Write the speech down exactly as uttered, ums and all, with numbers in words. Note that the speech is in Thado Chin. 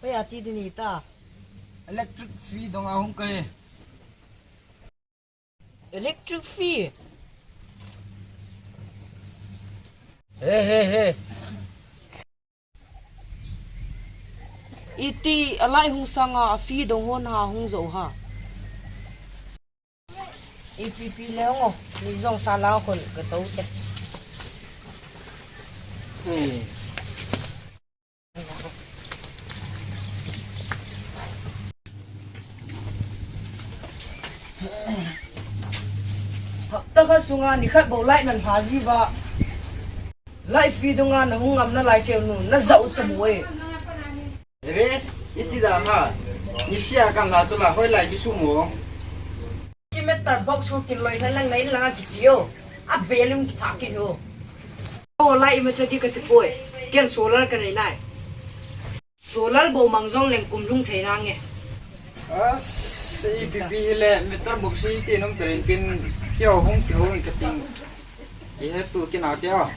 Hoiya che ding ita? Electric fee dong a hung kahi. Electric fee? He, he, he. Iti a light hung sang a, a fee dong ho naha hung jou ham? Ipi pi le hung o, ni jong sa la khol ka tou te. Hey. Hapta khat sunga nikhat bou light nalha jiuva. Light fee dunga nahung ngam nalai seh nu, najah u chamu e. Ere, iti dan ham? Nisea kanla chu la hoilai kisum o. Hiche meter box ho kin loi lheh lang na in langa kiche o. A value kitha kit o. O light imacha di kati poi. Ken solar kanei nai. Solar bou mang jong leng kum lhung thei nange. As, ipi pi hile, meter box iti nom tarin tin, kihou hung kihou in kating. Ihet tu kinau te o.